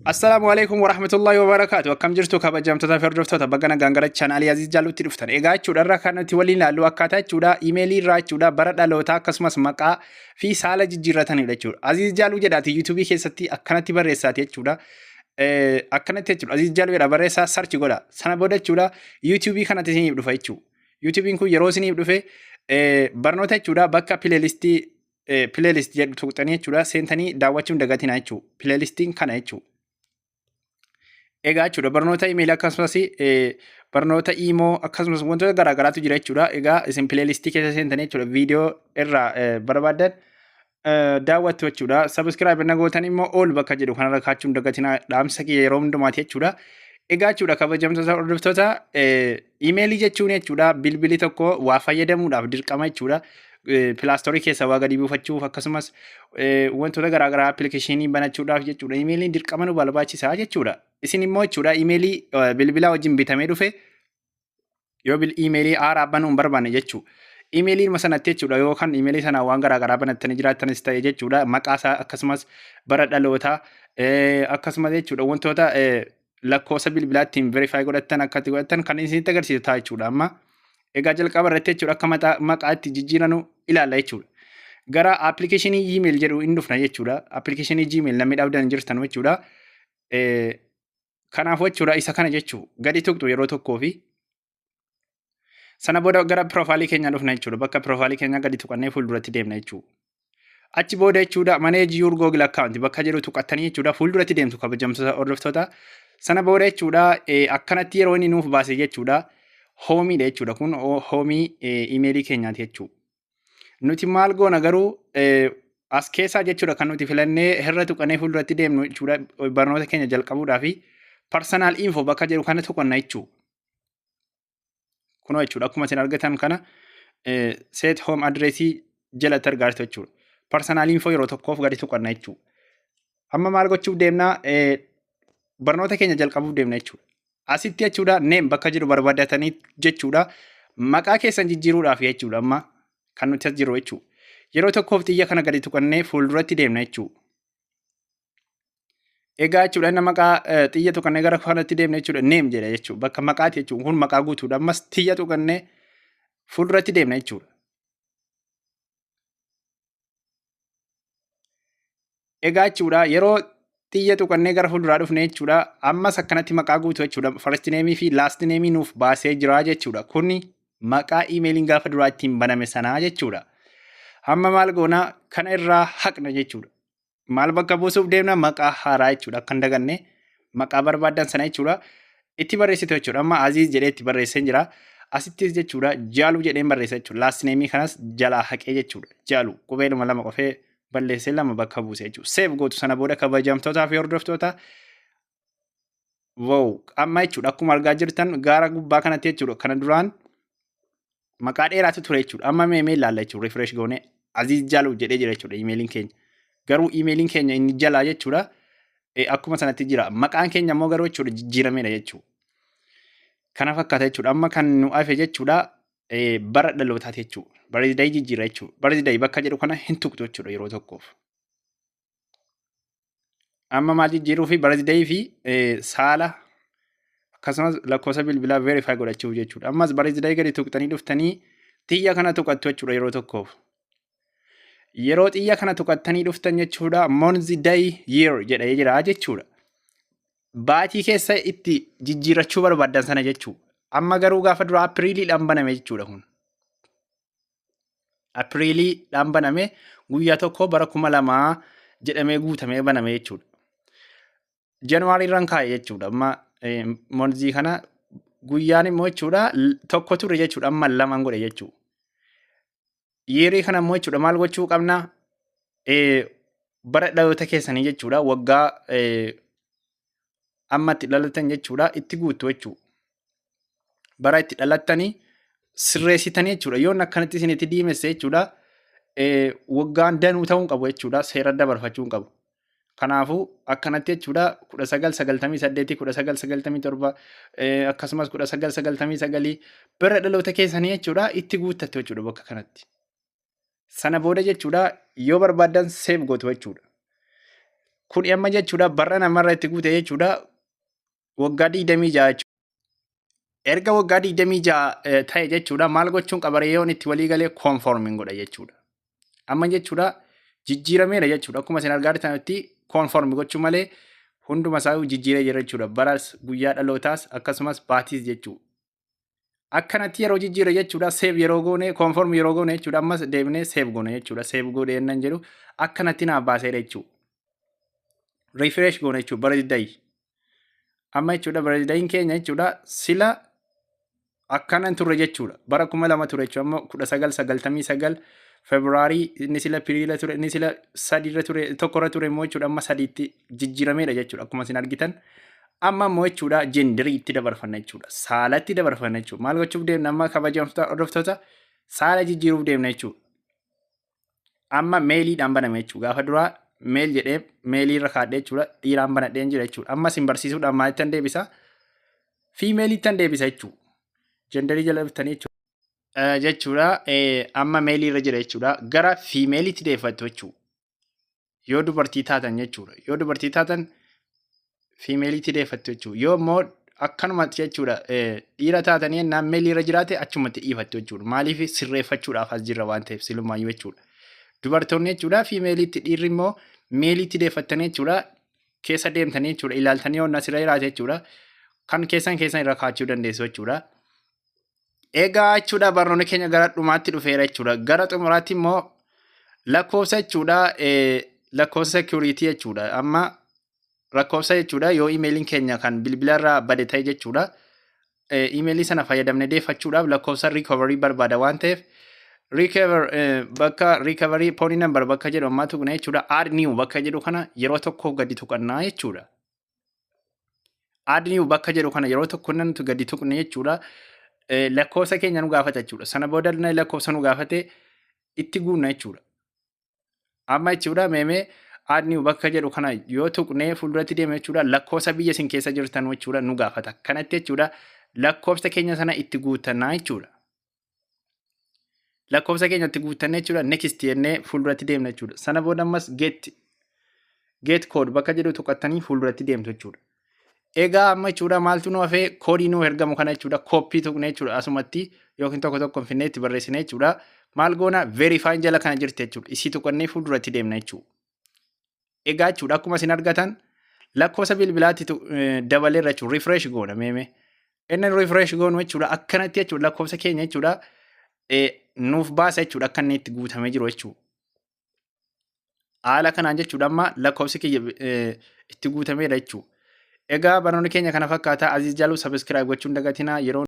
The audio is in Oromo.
Assalaamu alaikum warahmatullahi wabarakaatu. Akkam jirtu, kabajamtoota fi hordoftoota? Baga nagaan gara chaanaalii Aziz Jaaluutti dhuftan. Egaa jechuudha, irra kan nuti waliin ilaallu akkaataa jechuudha imeelii irraa jechuudha bara dhalootaa akkasumas maqaa fi saala jijjiirratanidha jechuudha. Aziz Jaaluu jedhaati yuutuubii keessatti akkanatti barreessaati jechuudha. Akkanatti jechuudha, Aziz Jaaluu jedha barreessaa, search godha. Sana booda jechuudha yuutuubii kanatti isiniif dhufa jechuudha. Yuutuubiin kun yeroo isiniif dhufe barnoota jechuudha bakka playlist jedhu tuqxanii jechuudha seentanii daawwachuu hin dagatinaa jechuudha. Playlistiin kana jechuudha. Egaa jechuudha, barnoota imeelii akkasumas barnoota iimoo akkasumas wantoota garaagaraatu jira jechuudha. Egaa isin playlistii keessa seentanii jechuudha viidiyoo irraa barbaadan daawwattu jechuudha. Subscribe na gootan immoo all bakka jedhu kanarra kaachuu hin dagatinaa, dhaamsa kiyya yeroo hundumaati jechuudha. Egaa jechuudha, kabajamtoota hordoftoota, imeelii jechuun jechuudha bilbili tokko waa fayyadamuudhaaf dirqama jechuudha. Play Store keessa waa gadi buufachuuf akkasumas wantoota garaagaraa appilikeeshinii banachuudhaaf jechuudha. Imeeliin dirqama nu barbaachisaa jechuudha. Isin immoo jechuudha imeelii bilbilaa wajjin bitamee dhufe yoo imeelii haaraa banuu hin barbaanne jechuudha. Imeelii sanatti jechuudha yookaan imeelii sana waan garaagaraa banattanii jiraattanis ta'e jechuudha, maqaa isaa akkasumas bara dhalootaa akkasumas jechuudha wantoota lakkoofsa bilbilaa ittiin verify godhattan akkatti godhattan kan isinitti agarsiisu ta'a jechuudha. Amma egaa jalqaba irratti jechuudha akka maqaa itti jijjiiranu ilaalla jechuudha. Gara appilikeeshinii Gmail jedhu hin dhufna jechuudha. Appilikeeshinii Gmail namni dhabdan jirtan jechuudha. Kanaafuu jechuudha isa kana jechuu gadi tuqxu yeroo tokkoo fi sana booda gara piroofaayilii keenyaa dhufna jechuudha. Bakka piroofaayilii keenyaa gadi tuqannee fuulduratti deemna jechuudha. Achi booda jechuudha manage your Google account bakka jedhu tuqattanii jechuudha fuulduratti deemtu, kabajamtoota hordoftoota. Sana booda jechuudha akkanatti yeroo inni nuuf baase jechuudha homeiidha jechuudha. Kun homeii imeelii keenyaati jechuudha. Nuti maal goona garuu as keessaa jechuudha kan nuti filannee irra tuqannee fuulduratti deemnu jechuudha barnoota keenya jalqabuudhaa fi personal info bakka jedhu kana tuqanna jechuudha. Kunoo jechuudha, akkuma isin argatan kana set home addressii jalatti argaa jirtu jechuudha. Personal info yeroo tokkoof gadi tuqanna jechuudha. Amma maal gochuuf deemnaa? Barnoota keenya jalqabuuf deemna jechuudha. Asitti jechuudha name bakka jedhu barbaadatanii jechuudha maqaa keessan jijjiiruudhaaf jechuudha amma kan nuti as jiru jechuudha. Yeroo tokkoof xiyya kana gadi tuqannee fuulduratti deemna jechuudha. Egaa jechuudha, inni maqaa xiyya tuqannee gara kanatti deemna jechuudha, name jedha jechuudha, bakka maqaati jechuudha, kun maqaa guutuudha. Ammas xiyya tuqannee fuulduratti deemna jechuudha. Egaa jechuudha, yeroo xiyya tuqannee gara fuulduraa dhufne jechuudha, ammas akkanatti maqaa guutuu jechuudha, first name fi last name nuuf baasee jira jechuudha. Kuni maqaa imeeliin gaafa duraa ittiin baname sanaa jechuudha. Amma maal goonaa? Kana irraa haqna jechuudha. Maal bakka buusuuf deemna? Maqaa haaraa jechuudha. Akka hin daganne maqaa barbaaddan sana jechuudha itti barreessitu jechuudha. Amma Aziz jedhee itti barreessee jira. Asittis jechuudha Jaaluu jedheen barreessa jechuudha. Last name kanas jalaa haqee jechuudha. Jaalu qubeeluma lama qofee balleessee lama bakka buuse jechuudha. Save gootu sana booda, kabajamtootaa fi hordoftoota. Wow, amma jechuudha akkuma argaa jirtan gaara gubbaa kanatti jechuudha kana duraan maqaa dheeraatu ture jechuudha. Amma meemee ilaalla jechuudha, refresh goone Aziz Jaaluu jedhee jira jechuudha imeeliin keenya. Garuu imeeliin keenya inni jalaa jechuudha akkuma sanatti jira. Maqaan keenya immoo garuu jechuudha jijjiirameedha jechuudha. Kana fakkaata jechuudha. Amma kan nu hafe jechuudha bara dhalootaati jechuudha. Birthday jijjiira jechuudha. Birthday bakka jedhu kana hin tuqxu jechuudha yeroo tokkoof. Amma maal jijjiiruu fi birthday fi saala akkasumas lakkoofsa bilbilaa verify godhachuuf jechuudha. Ammas birthday gadi tuqxanii dhuftanii xiyya kana tuqattu jechuudha yeroo tokkoof. Yeroo xiyya kana tuqattanii dhuftan jechuudha month, day, year jedhee jira jechuudha. Baatii keessa itti jijjiirachuu barbaaddan sana jechuudha. Amma garuu gaafa dura Apiriiliidhaan baname jechuudha kun. Apiriiliidhaan baname, guyyaa 1 bara 2000 jedhamee guutamee baname jechuudha. Januwaarii irraan kaa'e jechuudha. Amma monthii kana guyyaan immoo jechuudha 1 ture jechuudha, amma lamaan godhe jechuudha. Yearii kana immoo jechuudha maal gochuu qabna? Bara dhaloota keessanii jechuudha, waggaa amma itti dhalatan jechuudha itti guuttu jechuudha. Bara itti dhalattanii sirreessitanii jechuudha. Yoon akkanatti isinitti diimesse jechuudha waggaan danuu ta'uu hin qabu jechuudha, seera dabarfachuu hin qabu. Kanaafuu akkanatti jechuudha 1998, 1997, akkasumas 1999 bara dhaloota keessanii jechuudha itti guuttattu jechuudha bakka kanatti. Sana booda jechuudha yoo barbaaddan save gootu jechuudha. Kun amma jechuudha barra namarra itti guute jechuudha, waggaa 26 jechuudha. Erga waggaa 26 ta'e jechuudha, maal gochuun qaba? Yoon itti walii galee confirm godha jechuudha. Amma jechuudha jijjiirameera jechuudha. Akkuma isin argaa jirtanitti confirm gochuu malee hunduma isaa jijjiiree jira jechuudha. Baras, guyyaa dhalootaas, akkasumas baatiis jechuudha. Akkanatti yeroo jijjiire jechuudha, save yeroo goone, confirm yeroo goone jechuudha, ammas deebinee save goone jechuudha. Save godhee nan jedhu akkanatti naaf baaseera jechuudha. Refresh goone jechuudha birthday. Amma jechuudha birthdayin keenya jechuudha sila akkanan turre jechuudha. Bara 2000 ture jechuudha. Amma 1999 February, inni sila April ture, inni sila sadiirra ture, tokkorra ture immoo jechuudha amma sadiitti jijjiirameedha jechuudha akkuma isin argitan. Amma immoo jechuudha genderii itti dabarfanna jechuudha. Saalatti dabarfanna jechuudha. Maal gochuuf deemna amma, kabajamtoota hordoftoota? Saala jijjiiruuf deemna jechuudha. Amma maleiidhaan baname jechuudha. Gaafa duraa male jedhee maleii irra kaadhee jechuudha. Dhiiraan banadheen jira jechuudha. Amma isin barsiisuudhaan maalittan deebisa? Femaleiittan deebisa jechuudha. Genderii jala dhuftanii jechuudha. Jechuudha amma maleii irra jira jechuudha. Gara femaleiitti deeffattu jechuudha. Yoo dubartii taatan jechuudha. Yoo dubartii taatan femaleiitti deeffattu jechuudha. Yoo immoo akkanumatti jechuudha dhiira taatanii ennaan maleii irra jiraate achumatti dhiifattu jechuudha. Maaliif? Sirreeffachuudhaaf as jirra waan ta'eef silumaayyuu jechuudha. Dubartoonni jechuudha femaleiitti, dhiirri immoo maleiitti deeffattanii jechuudha keessa deemtanii jechuudha ilaaltanii yoo asirra jiraate jechuudha kan keessan keessan irra kaachuu dandeessu jechuudha. Egaa jechuudha barnoonni keenya gara dhumaatti dhufeera jechuudha. Gara xumuraatti immoo lakkoofsa jechuudha, lakkoofsa security jechuudha. Amma lakkoofsa jechuudha yoo emailiin keenya kan bilbilarraa bade ta'e jechuudha. Emailii sana fayyadamnee deeffachuudhaaf lakkoofsa recovery barbaada waan ta'eef recover bakka recovery phone number bakka jedhu ammaa tuqna jechuudha. Add new bakka jedhu kana yeroo tokkoof gadi tuqannaa jechuudha. Add new bakka jedhu kana yeroo tokko nuti gadi tuqne jechuudha. Lakkoofsa keenya nu gaafata jechuudha. Sana booda lakkoofsa nu gaafate itti guunna jechuudha. Amma jechuudha meemee add new bakka jedhu kana yoo tuqnee fuulduratti deema jechuudha, lakkoofsa biyya isin keessa jirtan jechuudha nu gaafata. Kanatti jechuudha lakkoofsa keenya sana itti guuttannaa jechuudha. Lakkoofsa keenya itti guuttannee jechuudha next jennee fuulduratti deemna jechuudha. Sana booda ammas get code bakka jedhu tuqattanii fuulduratti deemtu jechuudha. Egaa amma jechuudha maaltu nu hafee? Koodii nu ergamu kana jechuudha copy tuqne jechuudha asumatti yookiin tokko tokko finnee itti barreessine jechuudha. Maal goona? Verify jala kana jirti jechuudha. Isii tuqannee fuulduratti deemna jechuudha. Egaa jechuudha akkuma isin argatan lakkoofsa bilbilaatti dabaleerra jechuudha, refresh goona meeme. Inni refresh goonu jechuudha akkanatti jechuudha lakkoofsa keenya jechuudha nuuf baasa jechuudha akka inni itti guutamee jiru jechuudha. Haala kanaan jechuudha amma lakkoofsi kiyya itti guutameera jechuudha. Egaa barnoonni keenya kana fakkaata. Aziz Jaaluu subscribe gochuun dagatinaa yeroo